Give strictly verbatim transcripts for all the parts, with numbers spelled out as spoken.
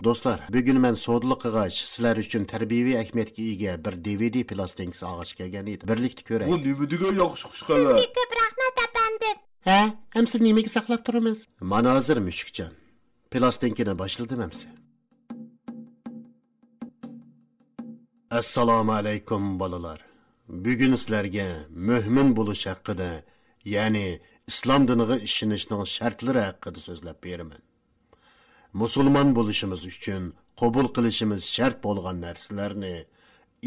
دوستلار، بۈگۈن مەن سودىلىق قىلغاچ، سىلەر ئۈچۈن تەربىيەۋى ئەھمىيەتكە ئىگە بىر دى ۋى دى پلاستىنكىسى ئالغاچ كەلگەن ئىدىم. بىرلىكتە كۆرەيلى. بۇ نېمە دېگەن ياخشى خۇش خەۋەر؟ سىزگە كۆپ رەھمەت، ئەپەندىم. ھە، ئەمسە نېمىگە ساقلاپ تۇرىمىز؟ مانا ھازىر، مۈشۈكجان. پلاستىنكىنى باشلىدىم ئەمسە. ئەسسالامۇ ئەلەيكۇم، بالىلار. بۈگۈن سىلەرگە مۆمىن بولۇش ھەققىدە، يەنى ئىسلام دىنىغا ئىشىنىشنىڭ شەرتلىرى ھەققىدە سۆزلەپ بېرىمەن. مۇسۇلمان بولۇشىمىز ئۈچۈن قوبۇل قىلىشىمىز شەرت بولغان نەرسىلەرنى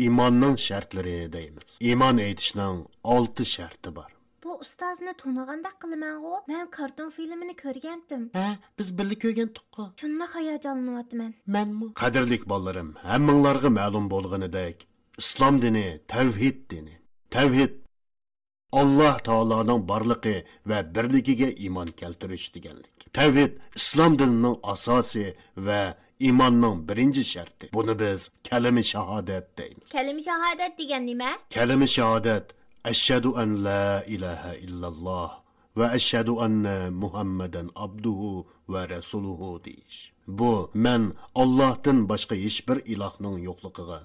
ئىماننىڭ شەرتلىرى دەيمىز. ئىمان ئېيتىشنىڭ ئالتە شەرتى بار. بۇ ئۇستازنى تونۇغاندەك قىلىمەنغۇ؟ مەن كارتون فىلىمىنى كۆرگەنتىم. ھە، بىز بىللە كۆرگەنتۇققۇ. شۇنداق ھاياجانلىنىۋاتىمەن. مەنمۇ. قەدىرلىك بالىلىرىم، ھەممىڭلارغا مەلۇم بولغىنىدەك، ئىسلام دىنى تەۋھىد دىنى. تەۋھىد، ئاللاھ تائالانىڭ بارلىقى ۋە بىرلىكىگە ئىمان كەلتۈرۈش دېگەنلىك. تەۋھىد ئىسلام دىنىنىڭ ئاساسى ۋە ئىماننىڭ بىرىنچى شەرتى. بۇنى بىز كەلىمە شاھادەت دەيمىز. كەلىمە شاھادەت دېگەن نېمە؟ كەلىمە شاھادەت، ئەشھەدۇ ئەن لا ئىلاھە ئىللاللاھ ۋە ئەشھەدۇ ئەننە مۇھەممەدەن ئابدۇھۇ ۋە رەسۇلۇھۇ دېيىش. بۇ، مەن ئاللاھتىن باشقا ھېچبىر ئىلاھنىڭ يوقلۇقىغا،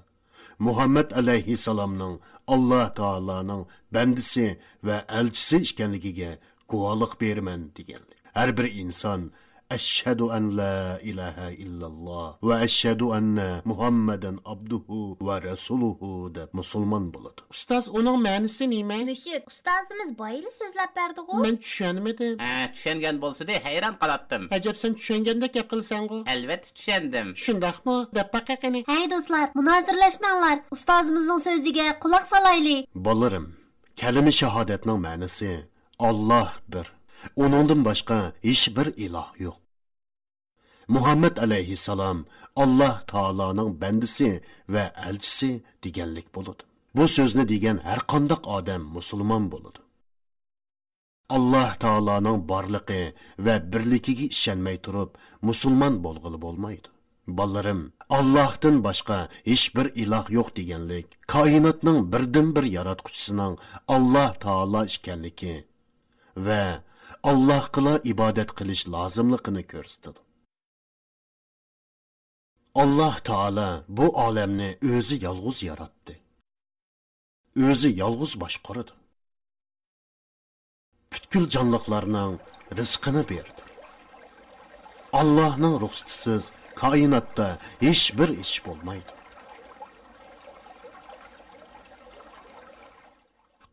مۇھەممەد ئەلەيھىسسالامنىڭ ئاللاھ تائالانىڭ بەندىسى ۋە ئەلچىسى ئىكەنلىكىگە گۇۋاھلىق بېرىمەن دېگەنلىك. ھەر بىر ئىنسان ئەشھەدۇ ئەن لا ئىلاھە ئىللاللاھ ۋە ئەشھەدۇ ئەننە مۇھەممەدەن ئابدۇھۇ ۋە رەسۇلۇھۇ دەپ مۇسۇلمان بولىدۇ. ئۇستاز، ئۇنىڭ مەنىسى نېمە؟ مۈشۈك، ئۇستازىمىز بايىلا سۆزلەپ بەردىغۇ. مەن چۈشەنمىدىم. ھە، چۈشەنگەن بولسىدى، ھەيران قالاتتىم. ئەجەب، سەن چۈشەنگەندەك گەپ قىلىسەنغۇ؟ ئەلۋەتتە چۈشەندىم. شۇنداقمۇ؟ دەپ باقە قېنى. ھەي دوستلار، مۇنازىرىلەشمەڭلار، ئۇستازىمىزنىڭ سۆزىگە قۇلاق سالايلى. بالىلىرىم، كەلىمە شاھادەتنىڭ مەنىسى، ئاللاھ بىر، ئۇنىڭدىن باشقا ھېچبىر ئىلاھ يوق. مۇھەممەد ئەلەيھىسسالام ئاللاھ تائالانىڭ بەندىسى ۋە ئەلچىسى دېگەنلىك بولىدۇ. بۇ سۆزنى دېگەن ھەرقانداق ئادەم مۇسۇلمان بولىدۇ. ئاللاھ تائالانىڭ بارلىقى ۋە بىرلىكىگە ئىشەنمەي تۇرۇپ، مۇسۇلمان بولغىلى بولمايدۇ. بالىلىرىم، ئاللاھتىن باشقا ھېچبىر ئىلاھ يوق دېگەنلىك، كائىناتنىڭ بىردىنبىر ياراتقۇچىسىنىڭ ئاللاھ تائالا ئىكەنلىكى ۋە ئاللاھقىلا ئىبادەت قىلىش لازىملىقىنى كۆرسىتىدۇ. ئاللاھ تائالا بۇ ئالەمنى ئۆزى يالغۇز ياراتتى. ئۆزى يالغۇز باشقۇرىدۇ. پۈتكۈل جانلىقلارنىڭ رىزقىنى بېرىدۇ. ئاللاھنىڭ رۇخسىتىسىز كائىناتتا ھېچبىر ئىش بولمايدۇ.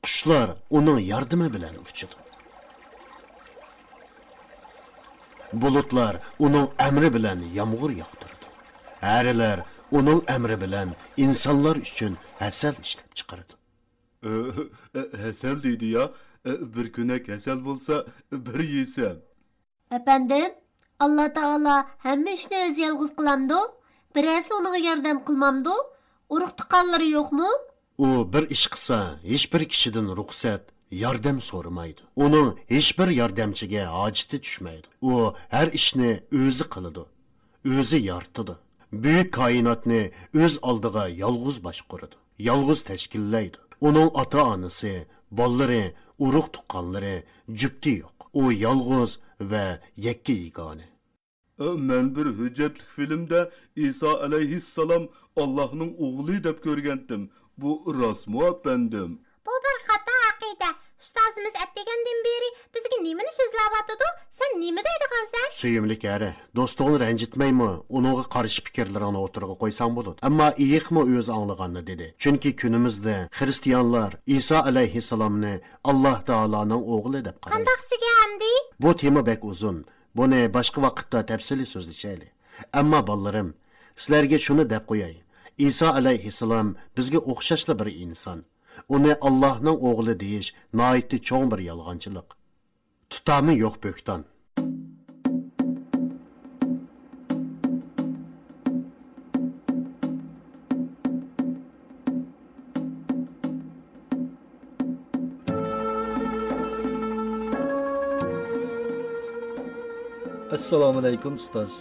قۇشلار ئۇنىڭ ياردىمى بىلەن ئۇچىدۇ. بۇلۇتلار ئۇنىڭ ئەمرى بىلەن يامغۇر ياغدۇرىدۇ. ھەرىلەر ئۇنىڭ ئەمرى بىلەن ئىنسانلار ئۈچۈن ھەسەل ئىشلەپ چىقىرىدۇ. ئە، ئە، ھەسەل دېدى يا، ئە، بىر كۆنەك ھەسەل بولسا، بىر يېسەم. ئەپەندىم، ئاللا تائالا ھەممە ئىشنى ئۆزى يالغۇز قىلامدۇ؟ بىرەرسى ئۇنىڭغا ياردەم قىلمامدۇ؟ ئۇرۇق-تۇغقانلىرى يوقمۇ؟ ئۇ بىر ئىش قىلسا، ھېچبىر كىشىدىن رۇخسەت، ياردەم سورىمايدۇ. ئۇنىڭ ھېچبىر ياردەمچىگە ھاجىتى چۈشمەيدۇ. ئۇ ھەر ئىشنى ئۆزى قىلىدۇ، ئۆزى يارىتىدۇ. بۈيۈك كائىناتنى ئۆز ئالدىغا يالغۇز باشقۇرىدۇ، يالغۇز تەشكىللەيدۇ. ئۇنىڭ ئاتا-ئانىسى، بالىلىرى، ئۇرۇق-تۇغقانلىرى، جۈپتى يوق. ئۇ يالغۇز ۋە يەككە-يېگانە. ئە، مەن بىر ھۆججەتلىك فىلىمدە ئىسا ئەلەيھىسسالام ئاللاھنىڭ ئوغلى دەپ كۆرگەنتىم. بۇ راستمۇ، ئەپەندىم؟ بۇ بىر خاتا ئەقىدە. ئۇستازىمىز ئەتىگەندىن بېرى بىزگە نېمىنى سۆزلەۋاتىدۇ؟ سەن نېمە دەيدىغانسەن؟ سۆيۈملۈك ھەرە، دوستۇڭنى رەنجىتمەيمۇ، ئۇنىڭغا قارشى پىكىرلىرىڭنى ئوتتۇرىغا قويساڭ بولىدۇ. ئەمما ئېيىقمۇ ئۆزى ئاڭلىغاننى دېدى. چۈنكى كۈنىمىزدە خىرىستىيانلار ئىسا ئەلەيھىسسالامنى ئاللاھ تائالانىڭ ئوغلى دەپ قارايدۇ. قانداقسىگە ئەمدى؟ بۇ تېما بەك ئۇزۇن. بۇنى باشقا ۋاقىتتا تەپسىلىي سۆزلىشەيلى. ئەمما بالىلىرىم، سىلەرگە شۇنى دەپ قوياي. ئىسا ئەلەيھىسسالام بىزگە ئوخشاشلا بىر ئىنسان. ئۇنى ئاللاھنىڭ ئوغلى دېيىش ناھايىتى چوڭ بىر يالغانچىلىق. تۇتامى يوق بۆھتان. ئەسسالامۇئەلەيكۇم، ئۇستاز.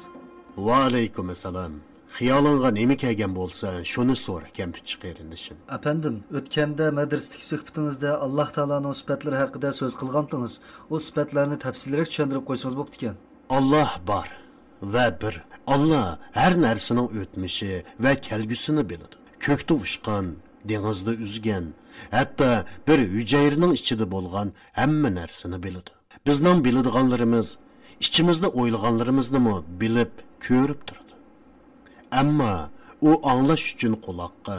ۋەئەلەيكۇم ئەسسالام. خىيالىڭغا نېمە كەلگەن بولسا، شۇنى سورا، كەمپۈتچى قېرىندىشىم. ئەپەندىم، ئۆتكەندە مەدرىستىكى سۆھبىتىڭىزدە ئاللاھ تائالانىڭ سۈپەتلىرى ھەققىدە سۆز قىلغانتىڭىز. ئۇ سۈپەتلەرنى تەپسىلىيرەك چۈشەندۈرۈپ قويسىڭىز بوپتىكەن. ئاللاھ بار. ۋە بىر، ئاللا ھەر نەرسىنىڭ ئۆتمۈشى ۋە كەلگۈسىنى بىلىدۇ. كۆكتە ئۇچقان، دېڭىزدا ئۈزگەن، ھەتتا بىر ھۈجەيرىنىڭ ئىچىدە بولغان ھەممە نەرسىنى بىلىدۇ. بىزنىڭ بىلىدىغانلىرىمىز، ئىچىمىزدە ئويلىغانلىرىمىزنىمۇ بىلىپ، كۆرۈپ تۇرىدۇ. ئەمما ئۇ ئاڭلاش ئۈچۈن قۇلاققا،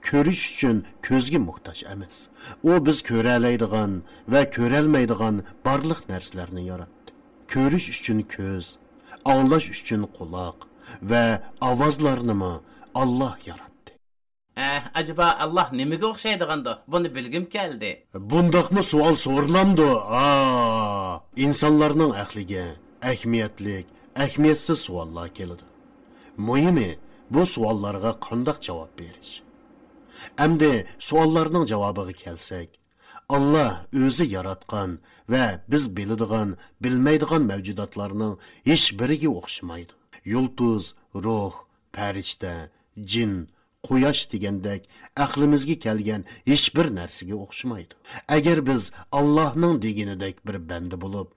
كۆرۈش ئۈچۈن كۆزگە موھتاج ئەمەس. ئۇ بىز كۆرەلەيدىغان ۋە كۆرەلمەيدىغان بارلىق نەرسىلەرنى ياراتتى. كۆرۈش ئۈچۈن كۆز، ئاڭلاش ئۈچۈن قۇلاق ۋە ئاۋازلارنىمۇ ئاللا ياراتتى. ئە، ئەجەبا، ئاللا نېمىگە ئوخشايدىغاندۇ؟ بۇنى بىلگۈم كەلدى. بۇنداقمۇ سوئال سورىلامدۇ؟ ئا! ئىنسانلارنىڭ ئەقلىگە ئەھمىيەتلىك، ئەھمىيەتسىز سوئاللار كېلىدۇ. مۇھىمى، بۇ سوئاللارغا قانداق جاۋاب بېرىش؟ ئەمدى سوئاللارنىڭ جاۋابىغا كەلسەك، ئاللا ئۆزى ياراتقان ۋە بىز بىلىدىغان، بىلمەيدىغان مەۋجۇداتلارنىڭ ھېچ بىرىگە ئوخشىمايدۇ. يۇلتۇز، روھ، پەرىشتە، جىن، قۇياش دېگەندەك ئەقلىمىزگە كەلگەن ھېچ بىر نەرسىگە ئوخشىمايدۇ. ئەگەر بىز ئاللانىڭ دېگىنىدەك بىر بەندە بولۇپ،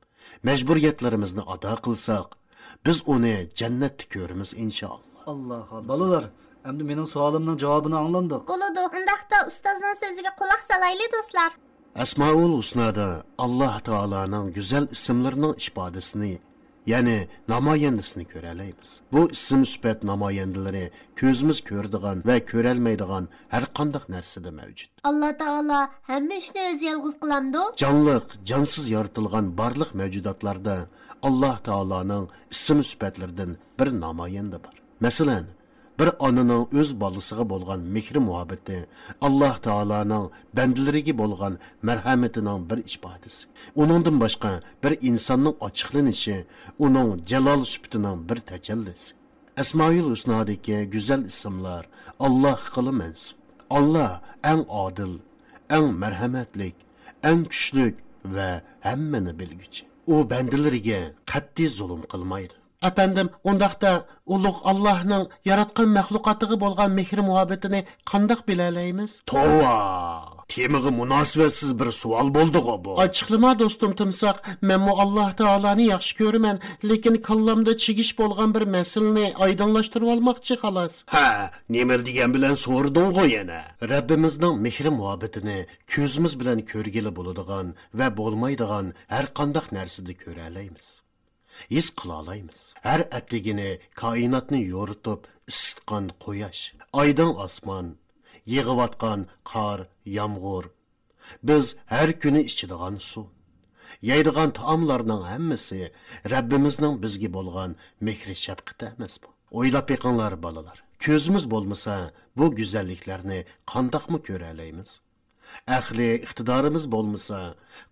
مەجبۇرىيەتلىرىمىزنى ئادا قىلساق، بىز ئۇنى جەننەتتە كۆرىمىز، ئىنشائاللا. ئاللا خالىسا. بالىلار، ئەمدى مېنىڭ سوئالىمنىڭ جاۋابىنى ئاڭلاندۇق. بولىدۇ. ئۇنداقتا ئۇستازنىڭ سۆزىگە قۇلاق سالايلى، دوستلار. ئەسمائۇل ھۇسنادا ئاللا تائالانىڭ گۈزەل ئىسىملىرىنىڭ ئىپادىسىنى، يەنى نامايەندىسىنى كۆرەلەيمىز. بۇ ئىسىم سۈپەت نامايەندىلىرى كۆزىمىز كۆرىدىغان ۋە كۆرەلمەيدىغان ھەر قانداق نەرسىدە مەۋجۇت. ئاللا تائالا ھەممە ئىشنى ئۆزى يالغۇز قىلامدۇ؟ جانلىق، جانسىز يارىتىلغان بارلىق مەۋجۇداتلاردا ئاللا تائالانىڭ ئىسىم سۈپەتلىرىدىن بىر نامايەندە بار. مەسىلەن، بىر ئانىنىڭ ئۆز بالىسىغا بولغان مېھرى-مۇھەببىتى، ئاللا تائالانىڭ بەندىلىرىگە بولغان مەرھەمىتىنىڭ بىر ئىپادىسى. ئۇنىڭدىن باشقا بىر ئىنساننىڭ ئاچچىقلىنىشى ئۇنىڭ جالال سۈپىتىنىڭ بىر تەجەللىسى. ئەسمائۇل ھۇسنادىكى گۈزەل ئىسىملار ئاللاھقىلا مەنسۇپ. ئاللا ئەڭ ئادىل، ئەڭ مەرھەمەتلىك، ئەڭ كۈچلۈك ۋە ھەممىنى بىلگۈچى. ئۇ بەندىلىرىگە قەتئىي زۇلۇم قىلمايدۇ. ئەپەندىم، ئۇنداقتا ئۇلۇغ ئاللاھنىڭ ياراتقان مەخلۇقاتىغا بولغان مېھرى-مۇھەببىتىنى قانداق بىلەلەيمىز؟ توۋا! تېمىغا مۇناسىۋەتسىز بىر سوئال بولدىغۇ بۇ. ئاچچىقلىما، دوستۇم تىمساھ، مەنمۇ ئاللا تائالانى ياخشى كۆرىمەن، لېكىن كاللامدا چىگىش بولغان بىر مەسىلىنى ئايدىڭلاشتۇرۇۋالماقچى، خالاس. ھە، نېمە دېگەن بىلەن سورىدىڭغۇ يەنە؟ رەببىمىزنىڭ مېھرى-مۇھەببىتىنى كۆزىمىز بىلەن كۆرگىلى بولىدىغان ۋە بولمايدىغان ھەر قانداق نەرسىدە كۆرەلەيمىز. ھېس قىلالايمىز. ھەر ئەتىگىنى كائىناتنى يورۇتۇپ ئىسسىتقان قۇياش، ئايدىڭ ئاسمان، يېغىۋاتقان قار، يامغۇر، بىز ھەر كۈنى ئىچىدىغان سۇ، يەيدىغان تائاملارنىڭ ھەممىسى رەببىمىزنىڭ بىزگە بولغان مېھرى-شەپقىتى ئەمەسمۇ؟ ئويلاپ بېقىڭلار، بالىلار، كۆزىمىز بولمىسا، بۇ گۈزەللىكلەرنى قانداقمۇ كۆرەلەيمىز؟ ئەقلىي ئىقتىدارىمىز بولمىسا،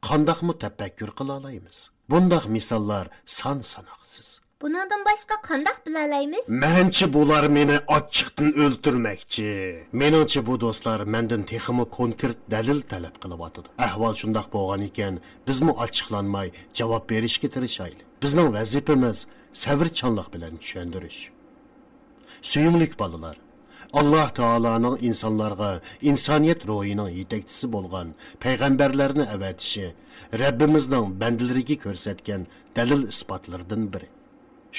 قانداقمۇ تەپەككۇر قىلالايمىز؟ بۇنداق مىساللار سان-ساناقسىز. بۇنىڭدىن باشقا قانداق بىلەلەيمىز؟ مەنچە بۇلار مېنى ئاچچىقتىن ئۆلتۈرمەكچى. مېنىڭچە، بۇ دوستلار مەندىن تېخىمۇ كونكرېت دەلىل تەلەپ قىلىۋاتىدۇ. ئەھۋال شۇنداق بولغان ئىكەن، بىزمۇ ئاچچىقلانماي جاۋاب بېرىشكە تىرىشايلى. بىزنىڭ ۋەزىپىمىز سەۋرچانلىق بىلەن چۈشەندۈرۈش. سۆيۈملۈك بالىلار، ئاللا تائالانىڭ ئىنسانلارغا ئىنسانىيەت روھىنىڭ يېتەكچىسى بولغان پەيغەمبەرلەرنى ئەۋەتىشى رەببىمىزنىڭ بەندىلىرىگە كۆرسەتكەن دەلىل-ئىسپاتلىرىدىن بىرى.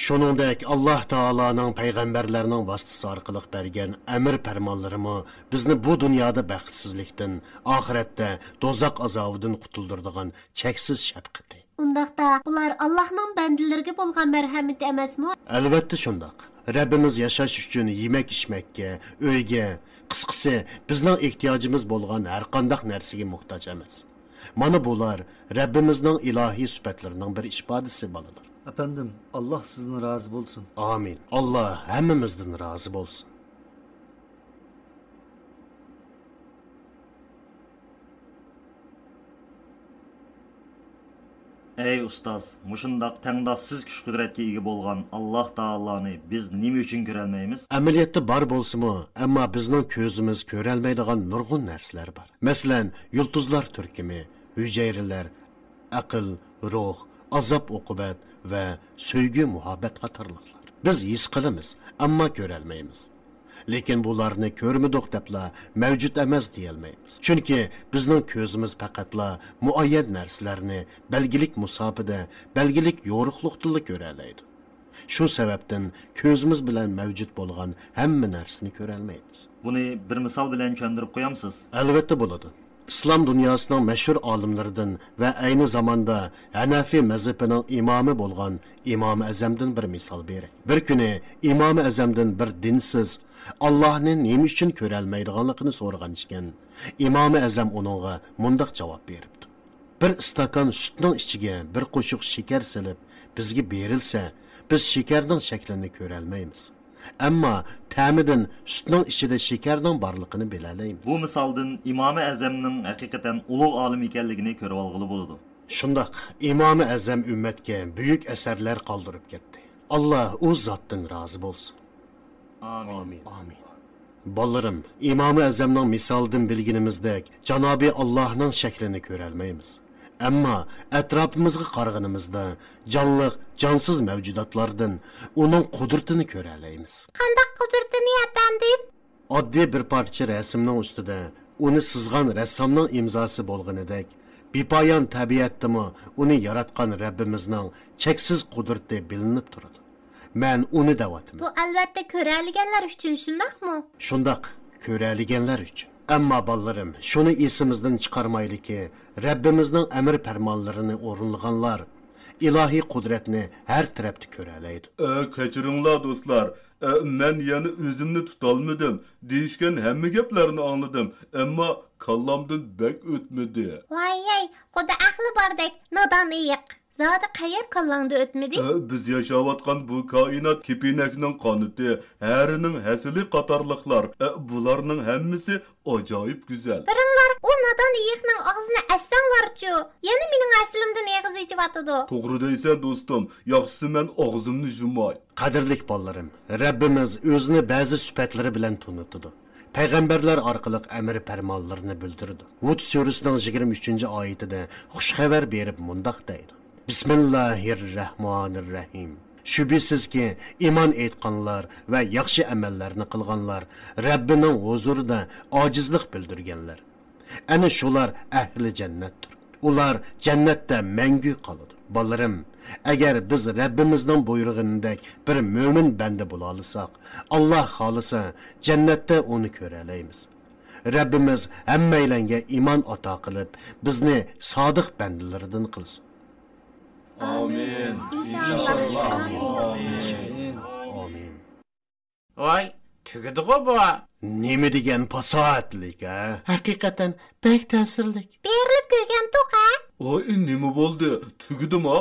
شۇنىڭدەك، ئاللا تائالانىڭ پەيغەمبەرلەرنىڭ ۋاسىتىسى ئارقىلىق بەرگەن ئەمىر-پەرمانلىرىمۇ بىزنى بۇ دۇنيادا بەختسىزلىكتىن، ئاخىرەتتە دوزاخ ئازابىدىن قۇتۇلدۇرىدىغان چەكسىز شەپقىتى. ئۇنداقتا، بۇلار ئاللاھنىڭ بەندىلىرىگە بولغان مەرھەمىتى ئەمەسمۇ؟ ئەلۋەتتە شۇنداق. رەببىمىز ياشاش ئۈچۈن يېمەك-ئىچمەككە، ئۆيگە، قىسقىسى، بىزنىڭ ئېھتىياجىمىز بولغان ھەر قانداق نەرسىگە موھتاج ئەمەس. مانا بۇلار رەببىمىزنىڭ ئىلاھىي سۈپەتلىرىنىڭ بىر ئىپادىسى، بالىلار. ئەپەندىم، ئاللاھ سىزدىن رازى بولسۇن. ئامىن. ئاللاھ ھەممىمىزدىن رازى بولسۇن. ئەي ئۇستاز، مۇشۇنداق تەڭداشسىز كۈچ-قۇدرەتكە ئىگە بولغان ئاللاھ تائالانى بىز نېمە ئۈچۈن كۆرەلمەيمىز؟ ئەمەلىيەتتە بار بولسىمۇ، ئەمما بىزنىڭ كۆزىمىز كۆرەلمەيدىغان نۇرغۇن نەرسىلەر بار. مەسىلەن، يۇلتۇزلار تۈركۈمى، ھۈجەيرىلەر، ئەقىل، روھ، ئازاب-ئوقۇبەت ۋە سۆيگۈ-مۇھەببەت قاتارلىقلار. بىز ھېس قىلىمىز، ئەمما كۆرەلمەيمىز. لېكىن بۇلارنى كۆرمىدۇق دەپلا مەۋجۇت ئەمەس دېيەلمەيمىز. چۈنكى بىزنىڭ كۆزىمىز پەقەتلا مۇئەييەن نەرسىلەرنى بەلگىلىك مۇساپىدە، بەلگىلىك يورۇقلۇقتىلا كۆرەلەيدۇ. شۇ سەۋەبتىن كۆزىمىز بىلەن مەۋجۇت بولغان ھەممە نەرسىنى كۆرەلمەيمىز. بۇنى بىر مىسال بىلەن چۈشەندۈرۈپ قويامسىز؟ ئەلۋەتتە بولىدۇ. ئىسلام دۇنياسىنىڭ مەشھۇر ئالىملىرىدىن ۋە ئەينى زاماندا ھەنەفىي مەزھىپىنىڭ ئىمامى بولغان ئىمام ئەزەمدىن بىر مىسال بېرەي. بىر كۈنى ئىمام ئەزەمدىن بىر دىنسىز، «ئاللاھنى نېمە ئۈچۈن كۆرەلمەيدىغانلىقىنى» سورىغان ئىكەن. ئىمام ئەزەم ئۇنىڭغا مۇنداق جاۋاب بېرىپتۇ: «بىر ئىستاكان سۈتنىڭ ئىچىگە بىر قوشۇق شېكەر سېلىپ بىزگە بېرىلسە، بىز شېكەرنىڭ شەكلىنى كۆرەلمەيمىز. ئەمما تەمىدىن سۈتنىڭ ئىچىدە شېكەرنىڭ بارلىقىنى بىلەلەيمىز.» بۇ مىسالدىن ئىمامى ئەزەمنىڭ ھەقىقەتەن ئۇلۇغ ئالىم ئىكەنلىكىنى كۆرۈۋالغىلى بولىدۇ. شۇنداق، ئىمامى ئەزەم ئۈممەتكە بۈيۈك ئەسەرلەر قالدۇرۇپ كەتتى. ئاللا ئۇ زاتتىن رازى بولسۇن. ئامىن. ئامىن. بالىلىرىم، ئىمامى ئەزەمنىڭ مىسالىدىن بىلگىنىمىزدەك، جانابى ئاللاھنىڭ شەكلىنى كۆرەلمەيمىز. ئەمما ئەتراپىمىزغا قارىغىنىمىزدا، جانلىق، جانسىز مەۋجۇداتلاردىن ئۇنىڭ قۇدرىتىنى كۆرەلەيمىز. قانداق قۇدرىتىنى، ئەپەندىم؟ ئاددىي بىر پارچە رەسىمنىڭ ئۈستىدە ئۇنى سىزغان رەسسامنىڭ ئىمزاسى بولغىنىدەك، بىپايان تەبىئەتتىمۇ ئۇنى ياراتقان رەببىمىزنىڭ چەكسىز قۇدرىتى بىلىنىپ تۇرىدۇ. مەن ئۇنى دەۋاتىمەن. بۇ، ئەلۋەتتە، كۆرەلىگەنلەر ئۈچۈن، شۇنداقمۇ؟ شۇنداق، كۆرەلىگەنلەر ئۈچۈن. ئەمما، بالىلىرىم، شۇنى ئېسىمىزدىن چىقارمايلىكى، رەببىمىزنىڭ ئەمر پەرمانلىرىنى ئورۇنلىغانلار ئىلاھىي قۇدرەتنى ھەر تەرەپتە كۆرەلەيدۇ. ئە، كەچۈرۈڭلار، دوستلار. ئە، مەن يەنە ئۆزۈمنى تۇتالمىدىم. دېيىشكەن ھەممە گەپلەرنى ئاڭلىدىم، ئەمما كاللامدىن بەك ئۆتمىدى. ۋايەي، خۇددى ئەقلى باردەك، نادان ئېيىق. زادى قەيەر كاللاڭدا ئۆتمىدى؟ ئە، بىز ياشاۋاتقان بۇ كائىنات كېپىنەكنىڭ قانىتى، ھەرىنىڭ ھەسىلى قاتارلىقلار، ئە، بۇلارنىڭ ھەممىسى ئاجايىپ گۈزەل. بېرىڭلار، ئۇ نادان ئېيىقنىڭ ئاغزىنى ئەتسەڭلارچۇ؟ يەنە مېنىڭ ھەسىلىمدىن ئېغىز ئېچىۋاتىدۇ. توغرا دەيسەن، دوستۇم. ياخشىسى مەن ئاغزىمنى يۇماي. قەدىرلىك بالىلىرىم، رەببىمىز ئۆزىنى بەزى سۈپەتلىرى بىلەن تونۇتىدۇ. پەيغەمبەرلەر ئارقىلىق ئەمر پەرمانلىرىنى بىلدۈرىدۇ. ھۇد سۈرىسىنىڭ يىگىرمە ئۈچىنچى ئايىتىدە خۇش خەۋەر بېرىپ مۇنداق دەيدۇ: بىسمىللاھىررەھمانىررەھىم. شۈبھىسىزكى، ئىمان ئېيتقانلار ۋە ياخشى ئەمەللەرنى قىلغانلار رەببىنىڭ ھۇزۇرىدا ئاجىزلىق بىلدۈرگەنلەر. ئەنە شۇلار ئەھلى جەننەتتۇر. ئۇلار جەننەتتە مەڭگۈ قالىدۇ. بالىلىرىم، ئەگەر بىز رەببىمىزنىڭ بۇيرۇغىنىدەك بىر مۆمىن بەندە بولالىساق، ئاللا خالىسا، جەننەتتە ئۇنى كۆرەلەيمىز. رەببىمىز ھەممەيلەنگە ئىمان ئاتا قىلىپ، بىزنى سادىق بەندىلىرىدىن قىلسۇن. ئامىن. ئىنشائاللا. ئامىن. ئامىن. ۋاي، تۈگىدىغۇ بۇ. نېمە دېگەن پاساھەتلىك، ھە؟ ھەقىقەتەن بەك تەسىرلىك. بېرىلىپ كۆرگەنتۇق، ھە؟ ۋاي، نېمە بولدى؟ تۈگىدىما؟